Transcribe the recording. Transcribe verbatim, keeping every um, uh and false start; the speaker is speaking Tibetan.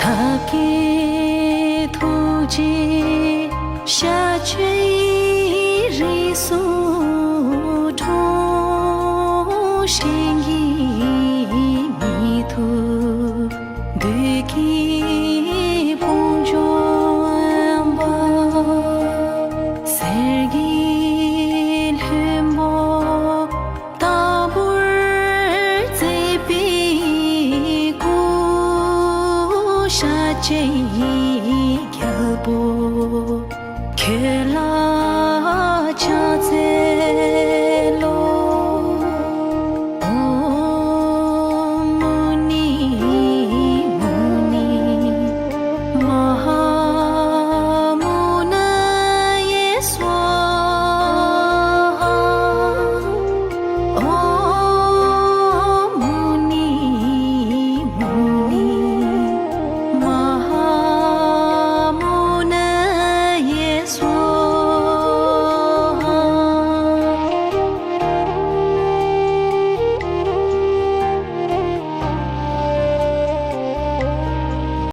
བདག་གི་ཐུགས་རྗེས་ཤཱཀྱའི་རིགས་སུ་འཁྲུངས། གཞན་གྱིས་མི་ཐུབ་བདུད་ཀྱི་དཔུང་འཇོམས་པ། གསེར་གྱི་ལྷུན་པོ་ལྟ་བུར་མཛེས་པའི་སྐུ། ཤཱཀྱའི་རྒྱལ་པོ་ཁྱོད་ལ་ཕྱག་འཚལ་